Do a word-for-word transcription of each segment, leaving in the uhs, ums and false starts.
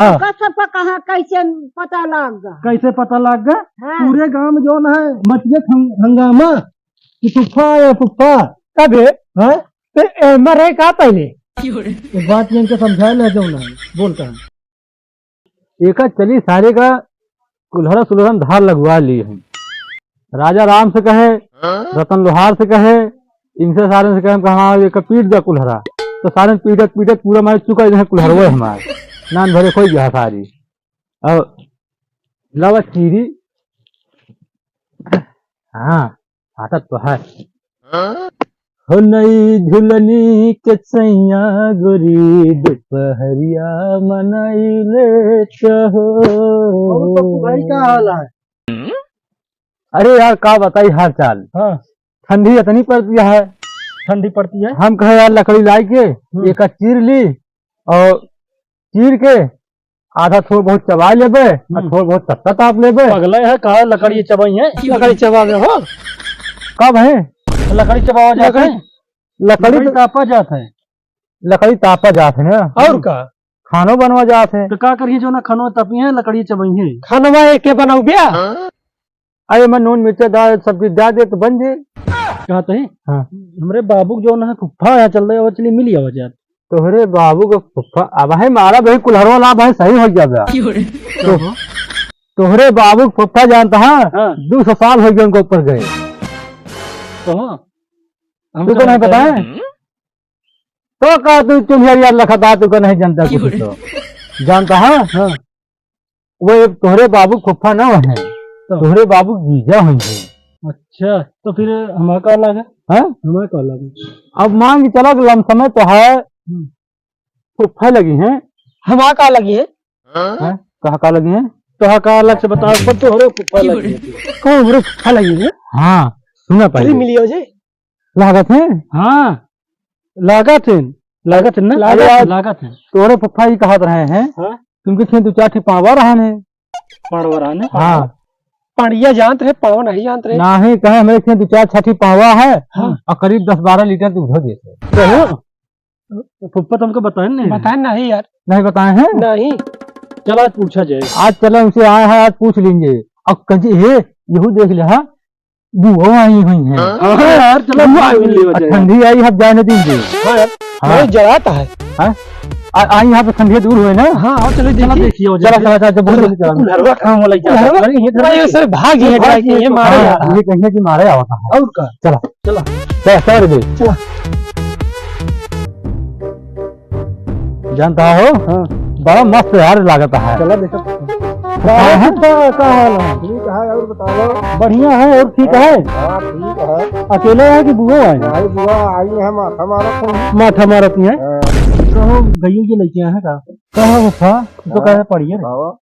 हाँ। ओकर सबका कहाँ कैसे पता लाग गा? कैसे पता लाग गा? हाँ। पूरे गाँव में जौन है मचिया हंग-, हंगामा कि फुफ्फा आया, फुफ्फा। कबे? हाँ? तो एमर है का पहले? एक बात ये इनके समझाए ले जौन है, बोलता है। एका चली सारे का कुल्हरा सुल्हरा में धार लगवा ली है। राजा राम से कहे, रतन लोहार से कहे, इनसे सारे से कहे, हम कहा, "हाँ, एका पीट द्या कुल्हरा।" तो सारे पीटत पीटत पूरा मारे चुका है कुल्हरवा हमार। नान भरे खोई गया सारी। और लवा चीरी, हाँ, फाटत तो है। हो नई झुलनी के सैया गोरी दुपहरिया मनाई ले चाहो। और पप्पू भाई का हाल है? अरे यार, का बताई हाल चाल। हाँ। ठंडी इतनी पड़ती है। ठंडी पड़ती है। हम कहे यार लकड़ी लाई के हम्म। एका चीर ली और चीर के आधा थोड़ बहुत चबा लेबे, आ हम्म। थोड़ बहुत तत्ता ताप लेबे। पगला है, कहा लकड़ी चबाई है? लकड़ी चबावे हो? कब है? लकड़ी चबावा जात लकड़ी, है? लकड़ी लकड़ी तो तापा जात है। लकड़ी तापा जात है ना? और का? खानो बनवा जात है। तो का करिए जो ना खानो तापी है, लकड़ी चबाई है। खानवा एके बनाऊ बिया? अरे, मैं नून, मिर्चा, दाल, सब चीज डाल दे तो बन जाए। कहत है? हाँ। हमरे बाबू के जौन है फुफ्फा यहाँ चल रहे, वो चलिए मिल आवा जात। तोहरे बाबू के फुफ्फा, अब है मारा भाई कुल्हरवा ला भाई सही हो जाबे। क्यों रे? तो, तोहरे बाबू के फुफ्फा जानता है? हाँ। दो सौ साल हो गया उनके ऊपर गए। तो हाँ। हम तुमको तो नहीं पता है? तो का तू, तुम यार, यार लखा बात को नहीं जानता कुछ तो। जानता है? हाँ। वो एक तोहरे बाबू फुफ्फा ना है, तो? तोहरे बाबू जीजा होई है। अच्छा, तो फिर हमारा का लगा? हाँ? हमारा का लगा? अब मान के चला कि लमसमे तो है, हम्म। फुफ्फा लगी है। हमारा का लगी है? हाँ? कहा का लगी है? तो हाँ का अलग से बताओ, पर तोहरे फुफ्फा लगी है। कौन हमरे फुफ्फा लगी है? हाँ, सुना पहले। मिली हो जे? लागत है? हाँ, लागत है, लागत है ना? लागत, अरे यार, लागत है। तोहरे फुफ्फा ही कहत रहे हैं, हाँ? तुमके खेत दो चार ठे पावा रहन है। पाड़वा रहन है? हाँ। पाड़िया जानत रहे, पावा नहीं जानत रहे। नहीं, कहे हमरे खेत दो चार छठी पावा है, हाँ। और करीब दस बारह लीटर दूध हो देते। तो फुफ्फा तुमको बताए नहीं? बताए नहीं यार। नहीं बताए हैं? नहीं। चल आज पूछा जाए। आज चला उनसे आया है, आज पूछ लेंगे। अब कजी हे, यहू देख ले, हाँ? बुआ आई हुई हैं। हाँ यार, चलो बुआ आई हुई हैं। ठंडी आई, हम जाने देंगे। हाँ यार, हाँ। बहुत जलाता है। हाँ? आ, आई यहाँ पे ठंडी दूर हुए ना? हाँ, और चलो चलो देखिए। देखिए, हो चलो, जाए। चलो, चलो, चलो, बहुत जल्दी चलो। कुल्हरवा कहाँ वाला क्या? कुल्हरवा? अरे, ये तो भाई, ये सर भाग ये भाग ये, ये मारे हाँ, यार। ये कहिए कि मारे आवता है। और का? चलो। चलो। चलो, चलो रे। चलो। जानता हो? हाँ। बड़ा मस्त यार लागत है। चला देखो। हाँ, हाँ। का, का हाल है? ठीक है, और बताओ। बढ़िया है, और ठीक है? हाँ, ठीक है। अकेले है कि बुआ है? भाई, बुआ आई है, माथा मारत है। माथा मारत है? हाँ। कहो, गइयो के लेके आए हैं का? कहो, फा, तो हाँ। कहे पड़िए रे। हाँ।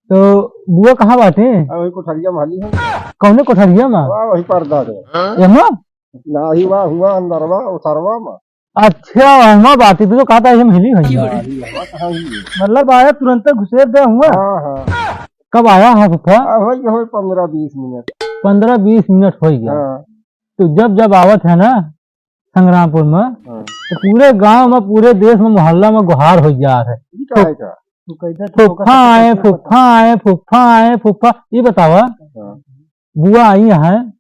तो बुआ कहाँ बाटे? आ, वही कोठरिया में हाली है। कौने कोठरिया में? वाह, वही पर्दा दे। एमा? नाही, वाह, हुआ अंदरवा, उतरवा में। अच्छा, हुआ बाटे, तू तो कहता है, हम हिली हुई है। नाही, हवा कहाँ हुई है? मतलब आया तुरंत घुसेर दे हुआ? हाँ, हाँ। कब आया है फुफा? आ, हो गया, हो गया पन्द्रह बीस मिनट। पन्द्रह बीस मिनट हो गया। हाँ। तो जब जब आवत है ना, संग्रामपुर में, हाँ। तो पूरे गांव में, पूरे देश में, मोहल्ला में गुहार हो गया है। ई का है का? फुफ्फा आए, फुफ्फा आए, फुफ्फा आए, फुफ्फा। ये बतावा, हाँ। बुआ आई है,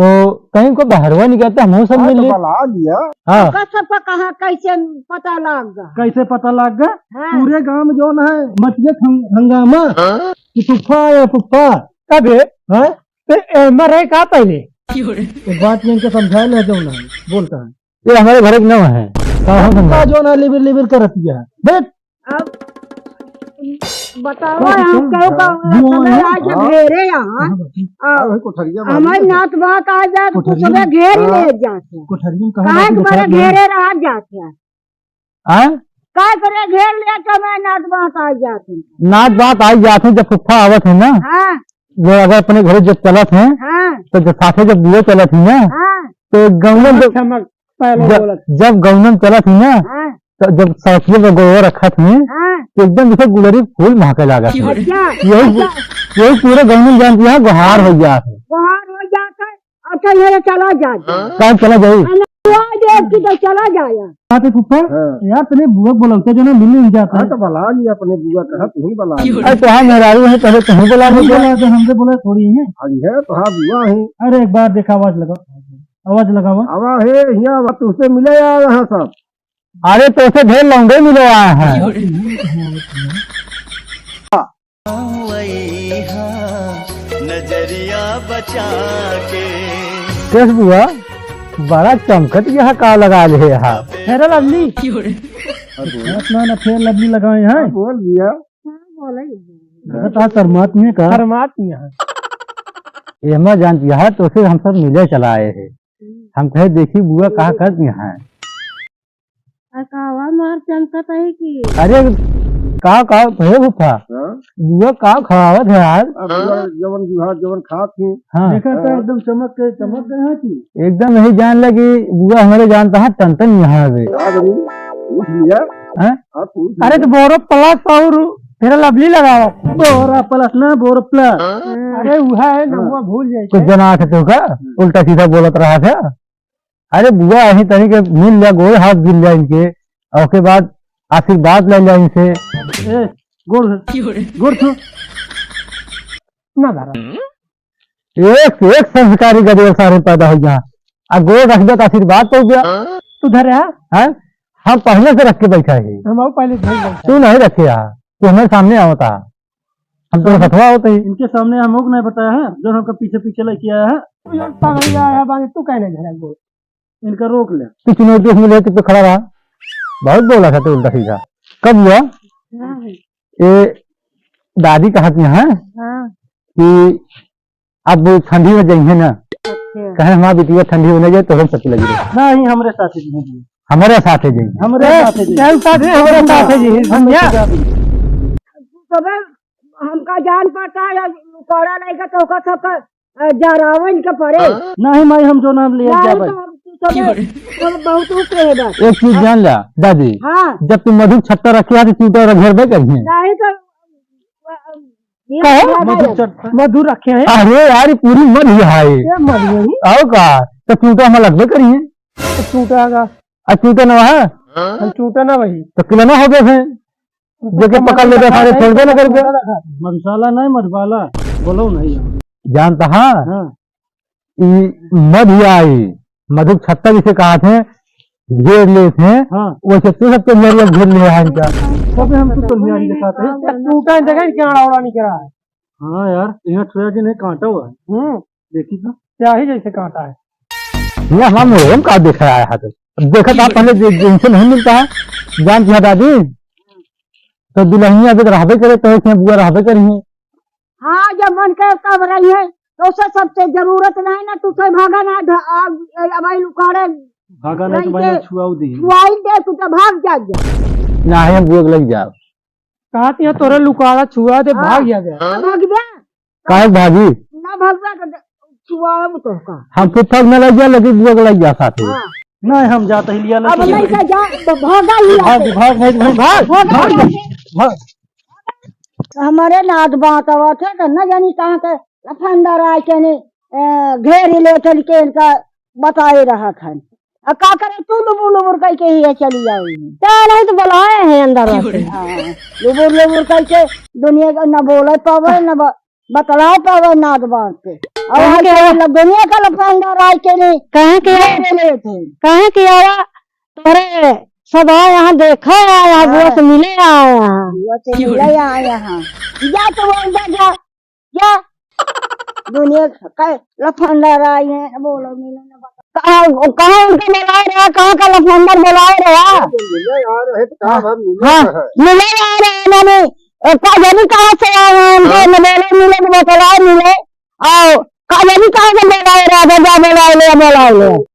तो कहीं को बहरवा निकलता, हम सब हाँ, मिल तो ले। बला लिया। हाँ। ओकर सबका कहाँ कैसे पता लाग गा? कैसे पता लाग गा? हाँ। पूरे गांव में जौन है, मचिया हंग-, हंगामा। हाँ। कि फुफ्फा आए, फुफ्फा। कबे? हाँ? तो एमर है का पहले? एक बात ये इनके समझाए ले, जौन है, बोलता है। ये हमारे घर के नाम है। का हम समझा? का जौन है, लिबिर लिबिर करती है। बैठ। अब बताओ, हाँ, हम हाँ। कहो का हाँ, समय हाँ। आज हाँ। घेरे यहाँ। हाँ, हाँ, आ, वही कोठरिया में हमारे नात बात आ जाए, तो कोठरिया कुछ में, घेर हाँ। ले जाते हैं। कोठरिया में कहाँ काहे बात के बता मारे दो? घेरे रह जाते हैं? हाँ? काहे करे घेर ले तो मैं नात बात आ जाते हैं। नात बात आ जाते हैं, जब फुफ्फा आवत है ना, हाँ। जो अगर अपने घरे जब चलत हैं, हाँ। तो जब साथे जब बुआ चलत हैं ना, हाँ। तो गौनन जब, क्षमा, पहले जब, बोलत। जब गौनन चलत हैं ना, हाँ। तो जब सड़किया पे गोड़ रखत हैं, हाँ। तो एकदम जैसे गुलरी फूल महके लागत है। अच्छा, यही, अच्छा। यही पूरे गौनन जान दिया, गुहार हो गया है। गुहार हो जात है, अच्छा, ये चला जात है। कहाँ चला जाई? बुआ देख के तो चला जाया। बात है फूफा, हाँ। यार तने बुआ बोलौते जो ना मिल नहीं जाता हाँ, है। तो बला लिया अपने बुआ कहा, तू ही बला लिया। अरे तो हाँ मेहरारू है, पहले तू ही बोला तू ही बोला दे, हमसे बोला थोड़ी है। अरे है तो हाँ बुआ है। अरे एक बार देखा, आवाज लगा, आवाज लगावा। आवा है, यहाँ आवा, तुझसे मिले आ रहा सब। अरे तोसे ढेर लौंडे मिले आए हैं। नजरिया बचा के। देख बुआ, बड़ा चमकत यहाँ का लगा ले यहाँ। Fair Lovely। हाँ, बोल। अपना ना Fair Lovely लगाए हैं। हाँ, बोल दिया। हाँ, बोला ही है। देखा था शर्मात नहीं का? शर्मात नहीं है। ये मैं जानती है, तो फिर हम सब मिले चला आए हैं। हम्म। हम कहे, "देखी बुआ, कहा करती हैं?" आ, कहवा मार चमकत है कि? अरे, का, का, हे फूफा? हाँ? बुआ का खवावत है यार? अब बुआ जवन जुहा, जवन खात ही। हाँ। देखा तो हाँ। एकदम चमक के, चमक गए हैं कि? एकदम यही जान ले कि बुआ हमारे जानता है, टन टन यहाँ पे। का बोली? पूछ लिया? हाँ? हाँ, पूछ अरे, लिया। तो Boro Plus और Fair Lovely लगावा। Boro Plus ना, Boro Plus। हाँ। अरे, वह है ना, हाँ। वह भूल जाए। कुछ जना आके तो का? उल्टा सीधा बोलत रहा था। अरे बुआ, यही तनी के मिल लिया, गोड़ हाथ गिर लिया इनके, और उसके बाद आशीर्वाद ले लिया इनसे। ए, गोड़, गोड़ छू। ना धरा। एक से एक संस्कारी गदेल सारे पैदा हो गया। आ गोड़ रख दे तो आशीर्वाद तो गया। तू धरे हा? हैं? हम पहले से रख के बैठा है। हम आओ पहले धर बैठा। तू नहीं रखे हा, तू हमारे सामने आवता। हम तो हथवा होते ही। इनके सामने हम लोग नहीं बताया है, जो हमको पीछे पीछे लेके आया है। तू यार पागल आया है, बाकी तू कहने झगड़ा बोल। इनका रोक ले। तू चुनौती उसमें लेके तो खड़ा रहा। बहुत बोला था तू उल्टा सीधा। कब हुआ? हाँ। ए, दादी कहत यहाँ हाँ। कि अब ठंडी में जाइए ना। अच्छा। कहे हमारा बिटिया ठंडी में नहीं जाए तो हम सब लगी रहे। नहीं, हमरे साथ ही नहीं। हमारे साथ ही जाइए। हमरे ए, साथ ही जाइए। चल साथ में, हमरे साथ ही जाइए, हम समझा? सबे हमका जान पड़ता है, लुकौड़ा लइका तो ओकर सबका, अ, जरावन के पड़े। नहीं माई, हम जो नाम लिए नहीं, जाबे। तो हम, तू सबे, सब बहुत ऊपरे है बस। एक चीज जान ला दादी, हाँ। जब तू मधु छत्ता रखे है तो चूटा रख घर में करिए। नहीं तो, अ, अ, ये कहो? क्या मधु बात है? छत्ता। मधु रखे हैं। अरे यार, ये पूरी मधु है। ये मधु है? आओ का? तो चूटा हम लगबे करिए। तो चूटा का? आ चूटा ना वहाँ? हम चूटा ना वही। तो किलना हो गए थे। जेके पकड़ लेबे, सारे छोड़बे ना करबे। मधुशाला नहीं, मधुबाला, बोलो नहीं। जानता हाँ? हाँ। ई मधु आई, मधु छत्ता जिसे कहा थे, घेर ले थे, हाँ। वैसे तू सबके घेर ले, घेर ले है इनका। तबे हम तो कल्याण दिखाते हैं। टूटा जगह क्या आड़ा उड़ा नहीं करा है। हाँ यार, यहाँ ठुरा जी नहीं काटा हुआ है। हम्म। देखी तो। क्या ही जैसे काटा है। ये हमारा मुड़े में का देख रहा है हाथ? अब देखा था पहले दि-, दिन से नहीं मिलता है, जान की हटा दी। तो दुल्हनिया अभी रहबे करे, तो इसमें बुआ रहबे करी है। हाँ, जब मन करे तब रही है, तो उसे सबसे जरूरत नहीं ना, तू तो भागा ना, ध-, आ, ए, अब आई लुकारे भागा नहीं तो रही भाई के छुआऊ दी। छुआई दे, तू तो भाग जा, जा। ना है, हम बुआ के लग जाओ। कहत यहाँ तोरे लुकारा छुआ दे, हाँ। भाग जा बे। हाँ, भाग बे। काहे भागी? ना भागबे तो दे-, छुआओ तो का। हम फुफा के ना लग जा, लेकिन बुआ के लग जा साथे। हाँ। नहीं, हम जाते ही लिया अब लेके। नहीं से जा, तो भागा ही भाग, आते। भाग, भाग, भाग, भाग, भाग, भाग, भाग। भाग। हमारे नाद बात आवत है, तो न जानी कहाँ के लफंडर आए के ने, ए, घेर ले चल के इनका बताए रहत हन। आ का करे तू लुबुर लुबुर कह के ही चली आई। तो नहीं तो बुलाए हैं अंदर से। हाँ, लुबुर लुबुर कह के दुनिया का न बोले पावे, न ब-, बतलाए पावे नाद बात के। और कहाँ आज के कल दुनिया का लफंडर आए के नहीं कहाँ के ये आए? बोले थे। कहाँ के आया? तोरे सदा यहाँ देखे आया, हाँ। बुआ से मिले आया। बुआ से मिले आया। जा तो वो जा, जा। क्या? दुनिया का लफंडर आई है, बोलो, मिलो ना, बताओ। कहाँ, कहाँ उनके बुलाए रहा, कहाँ का लफंडर बुलाए रहा? मिले आ रहे तो कहाँ हम मिले हाँ, रहे। मिले आ रहे हैं, मैंने, ए, का जानी कहाँ से आए हैं, उनके हाँ। न बोले, मिले, न बतलाए, मिले। आओ, का जानी कहाँ से बुलाए रहा, जा बुलाए ले, बुलाए ले।